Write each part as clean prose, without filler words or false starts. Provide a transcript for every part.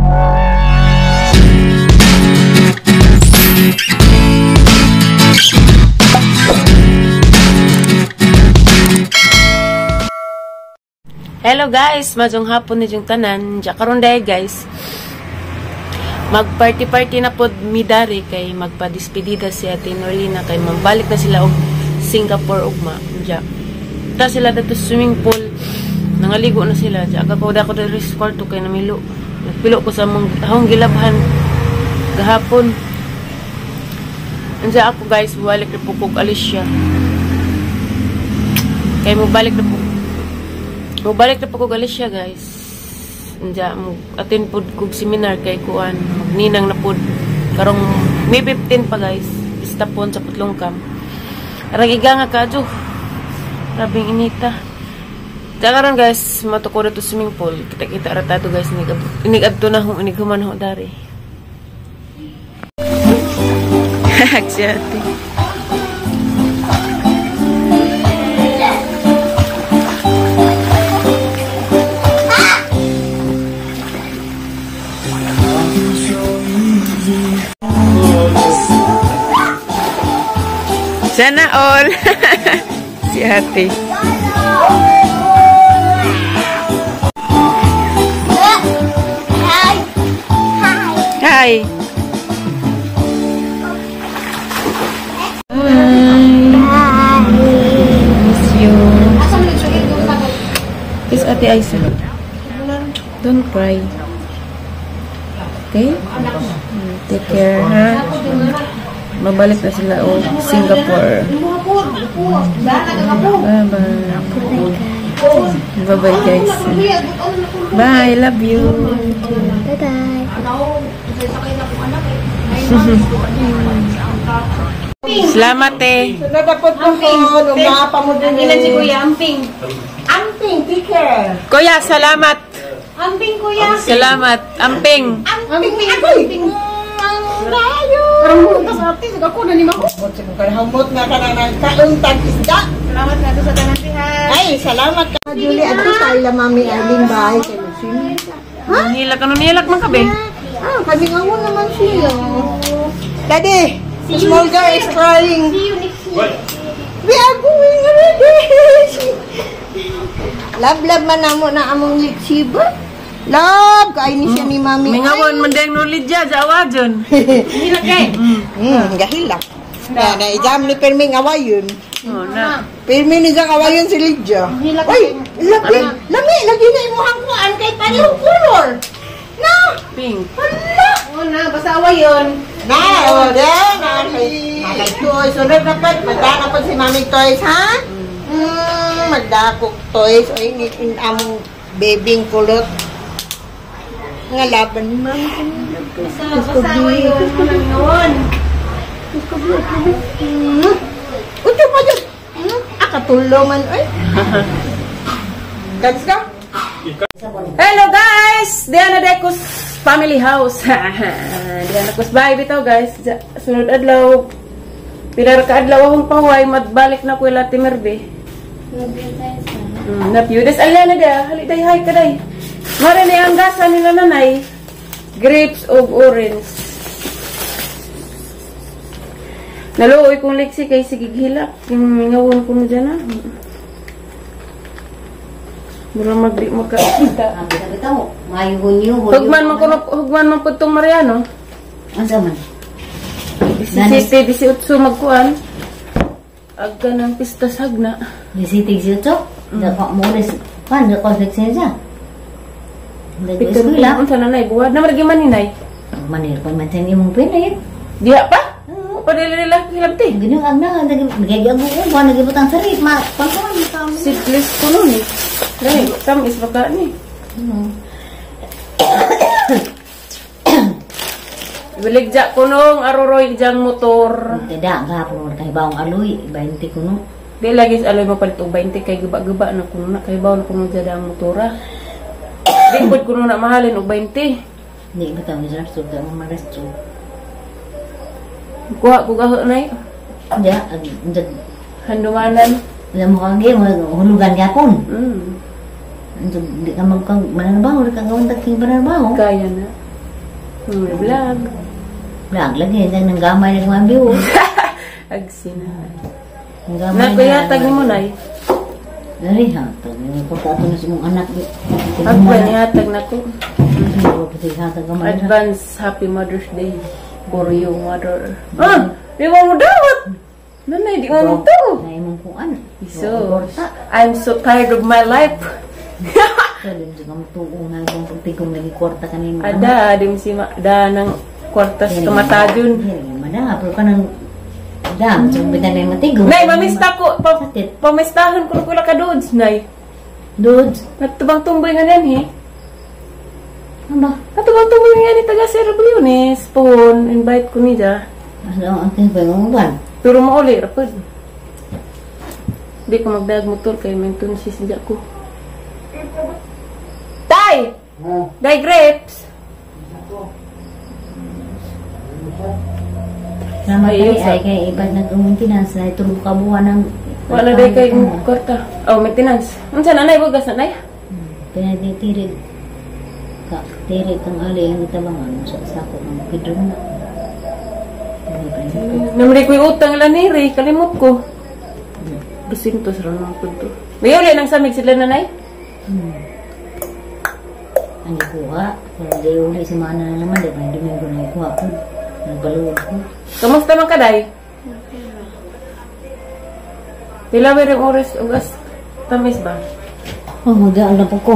Hello guys, majong hapon ni yung tanan. Diya karon day guys. Mag-party-party na pod mi dari kay magpa-despedida si Ate Norlina kay mambalik na sila og Singapore ugma. Diya. Ta sila dito swimming pool. Nangaligo na sila. Diya ako da ko diri sa kwarto kay namilo. Nagpilo ko sa among ahong gilabhan gahapon. Diya ako guys, balik na po kog Alicia. Kay mo balik na po. Mubalik na po ko Galicia guys. Diya, attend pod kog seminar kay kuan, magninang na pod karong May 15 pa guys. Pista pon sa Putlongkam. Arang iga nga kadyo. Grabing inita. Diya karon guys, matuko na to swimming pool. Kita-kita ra tato guys, inig adto na hong inig human ho dari. Si ate. Sana all. Si ate. Hi. Hi. Hi. Miss you. Kiss Ate Aisa. Don't cry. Okay? Take care, ha? Mabalik na sila o Singapore. Bye-bye. Bye-bye guys. Bye. Love you. Bye-bye. Salamat eh. Nadapot ko ko, umapa mo din eh. Si Kuya Amping. Amping, take care. Kuya, salamat. Amping, Kuya. Salamat. Amping. Amping, amping. Tayo. Rambutas ate, ako na ni Mako. Humot nga ka na ng kauntag isda. Salamat na to sa tanan ha. Ay, salamat ka. Julie, adto tayo la Mami Arlene bahay kay mag-swimming. Ha? Nilak ano nilak man kabe? Ah, kami nga mo naman siya. Daddy, the small girl is crying. See you next year. We are going already. Love, love man namo na among litsiba. Love, kain ni siya ni Mami. Mingawan man dayang nulidya, jawa dyan. Nilak kay. Gahilak. Na, naijam ni Perming awayon. Oh, na. Pirmi ni Jack awayon si Lydia. Uy, lami, lami, lagi na imuhang kuan kay parehong color. Na, Pink. hala. Oo na, basta awayon. Na, o, de, na, kay toys. Sunod na pa, magdaka pa si Mami Toys, ha? Magdakok toys. Ay, ni in among babing kulot. Nga laban ni Mami. Basta awayon. Mingawan. Uto pa dyan. Akatulo man, ay. Let's go. Hello guys! Diana Decos family house. Diana Decos bye bitaw guys. Sunod adlaw. Pila ra ka adlaw akong pahuway, magbalik na ko ila Timerbe. Napyo des alana da, hali day hi ka day. Mara ni ang gasa nila nanay. Grapes og orange. Naluoy kong leksi kay sige gihilak. Yung mingawon ko na dyan ah. Mura magdi magkakita. Mayo, Hunyo, Hulyo. Hugman man kuno, hugman man pud tong Mariano. Asa man? 17, 18 magkuan. Agka ng pista sagna. 17, 18? Dako mo res. Pan dako seksi siya. Picture ko unsa na nay buwad na margi man ni nay. Manir pa man sa imong pina. Diha pa? Padili nila hilabti. Ganyan ang na nagigag ko ba nagibutang sarit ma pangkuan ka. Siklis ko nun eh. Dahil, tamis baka ni. Biligja ko nung aruroy diyang motor. Tidak, gahapon kay bawang aloy, 20 ko no. Di lagi sa aloy mapalit og 20 kay guba-guba na kuno na kay bawang kuno dyan ang motora. Di pod kuno na mahalin og 20. Di ba tawag sa sugda mo maresto. Kuha ko gaho nay. Ya, handumanan. Wala mo kang game, hulugan gapon. Di ka magkang manarbaho, di ka gawin tagking manarbaho. Kaya na. Vlog. Vlog lagi nang gamay na mga view. Agsina. Ang Na kuya tag nimo nay. Dari ha, tag nimo ko ato na sa imong anak. Ako niya tag nako. Advance Happy Mother's Day for you, mother. Ah, di mo dawat. Nanay, di mo to. Na imong kuan. So, I'm so tired of my life. Ada, di mo si da ng kwartas kamatadun. Mada, pero kanang dam, so bitan may matigo. Nay, mamista ko, pamistahan ko kula ka dudes, nay. Dudes? Natubang tumboy nga yan, he. Ano ba? Natubang tumboy nga yan, taga Sir Briones. Pohon, invite ko niya. Ano ang tingin mo ba? Pero mauli, rapod. Di ko magdag motor kay maintenance siya ko. Tay! Day grapes! Namatay ay kay iba nag-maintenance na itong kabuuan ng... Wala day kay kwarta. Oh, maintenance. Unsa na nay bugas na nay? Pinaditirig. Ka tirig kang ali ang itabangan sa sako ng kidron na. Namri ko'y utang laniri, kalimot ko. 200 ra nang pud to. May uli nang samig sila nanay? Ang ikuha, kung di uli si mana na naman, di ba Domingo na ikuha ko. Nagbaluwag ko. Kamusta man ka, day? Pila ba rin oras ugas tamis ba? Oh, magaan lang po ko.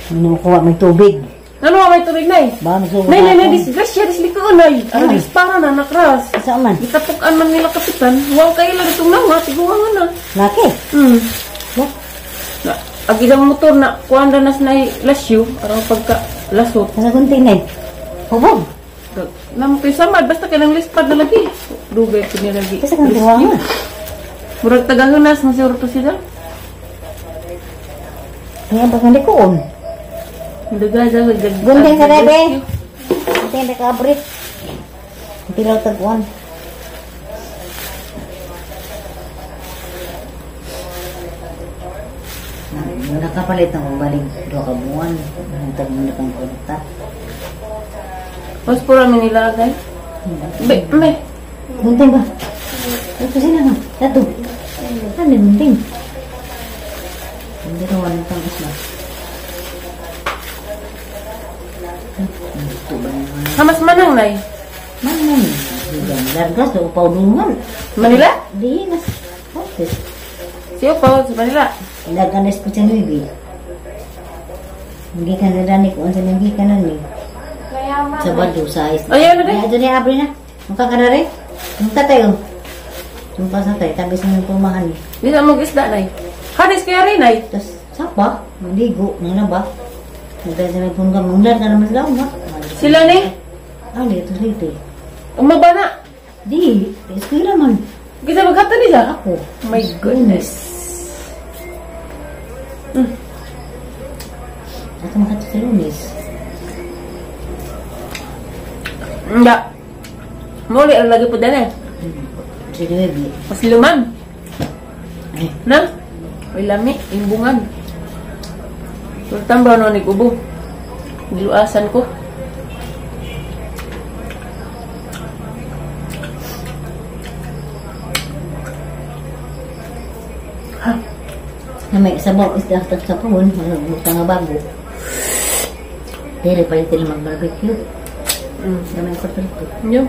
Hindi mo kuha, may tubig. Ano may tubig, nay? Ba, nagsuwa Nay, nay, nay, disgrasya, dislikon, nay. Ano, dispara na, nakras. Saan man? Itapukan man nila kapitan. Huwag kayo lang itong nawa, tiguan nga na. Laki? What? Ag isang motor na, kuhan na nas na lasyo, araw pagka lasot. Nasa gunting, nay. Hubog. Namutoy samad, basta ka ng lispad na lagi. Dugay ko niya lagi. Kasi kang tuwa nga. Murag tagahunas, masiguro to sila. Kaya ba kang likoon? Gunting sa rebe. Gunting na kabrit. Pilaw taguan. Nakapalit ng baling 2 ka buwan. Nagtag mo na kang kwarta. Mas pura minilagay. Be, me. Gunting ba? Ito sila nga. Tato. Ano gunting? Hindi ko walang pang isla. Hamas manang, nay? Manang. Largas, o paudungan. Manila? Di, mas. Office. Siyo pa, sa Manila. Laganes ko sa Nuevi. Hindi ka na dani kung saan hindi ka na ni. Sabado sa isla. Ayaw na din. Ayaw na, abre na. Mukha ka na rin. Mukha tayo. Mukha sa tayo. Tabi sa mga pumahan. Di sa mag-isda, nay. Hanis kaya rin, nay. Tapos, sapa. Maligo. Nanglaba. Mukha sa may pungga. Manglar ka naman sila. Sila ni? Ah, dito sa ito. Umaba na. Di. Eskwela man. Kita maghata nila? Ako. My goodness. Ako makata sa Lunes. Hindi. Muli, ang lagi po din eh. Sige, baby. Mas lumang. Na? May lami, imbungan. Sultan ba noon igubo? Giluasan ko. Ha? Na may sabaw isda sa puhon, magbuta nga bago. Dili palit nila mag-barbecue. Gamay ko prito. Yo.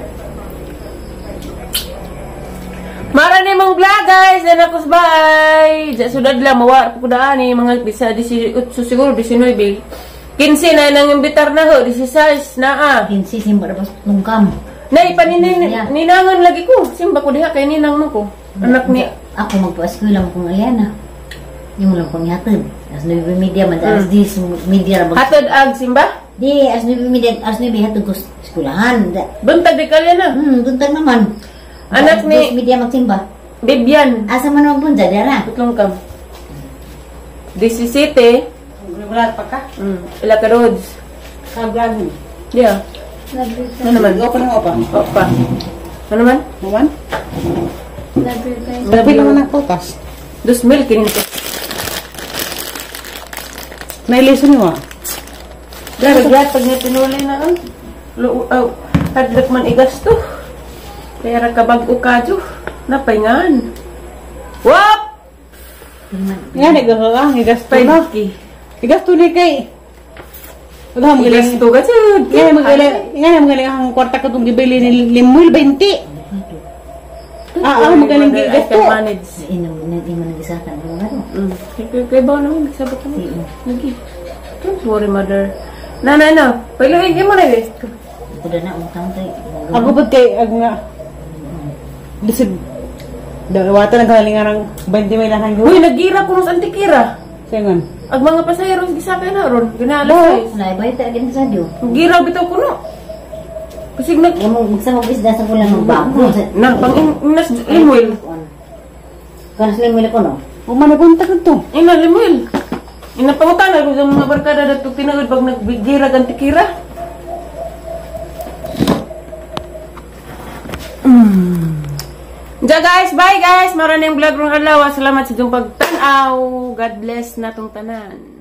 Mara ni mong vlog guys, dan ako bye. Diya sudad lang mawa ko daan ni mga bisa 18 siguro 19. 15 na nang imbitar na ho, 16 na ah. 15 simba na pas tungkam. Nay paninangan lagi ko. Simba ko diha kay ninang mo ko. Anak ni ako magpa-eskwela mo kung Aliana. Yung lang kong ihatod. As 9:30 man alas 10 media ra. Hatod ag simba? Di as 9:30 alas 9 hatod ko eskwelahan. Buntag di ka Aliana. Buntag naman. Anak ni media magsimba. Bibian. Asa man magbunta dara? Putlong kam. 17. Wala pa ka? Ila ka roads. Ka vlog. Yeah. Ano naman? Opa na opa. Opa. Ano naman? Naman? Love you guys. Love you. Naman ang kotas. 2,000 kininto. Nailiso niyo ah. Grabe, pag niya pinuli na. Oh, hadlok man igasto. Kaya ra kabag-o kadyo. Napayngan. Wap! Nga nagkakang igasto na. 5K. Igasto ni kay. Wala mo galing. Igasto ka jud. Nga magaling ang kwarta ko itong gibili ni Limuel 20. Magaling Mother, I gasto. can manage. Ino imo nang gisatan mo nga. Kay ba naman sabot mo. Lagi. Don't worry, mother. Na na na. Pailuhin mo na eh. Kuda na utang tay. Ako ba kay ag nga. Lisod. Dawata na galing nga ng 20 may lang Uy, nagira ko sa antikira. Singon. Ag mga pasaheros gisakay na ron. Ginalas guys. Wala bay ta agin sa radyo. Gira bitaw kuno. Kasi nag Mo magsama isda sa pula ng bako. na pang inas Limuel. Kanas Limuel ko no. Umana punta ko to. Ina Limuel. Ina pangutana ko sa mga barkada dato tinuod pag naggira ang antikira. Ja guys, bye guys. Maraming vlog rong adlaw. Salamat sa inyong pagtan-aw. God bless natong tanan.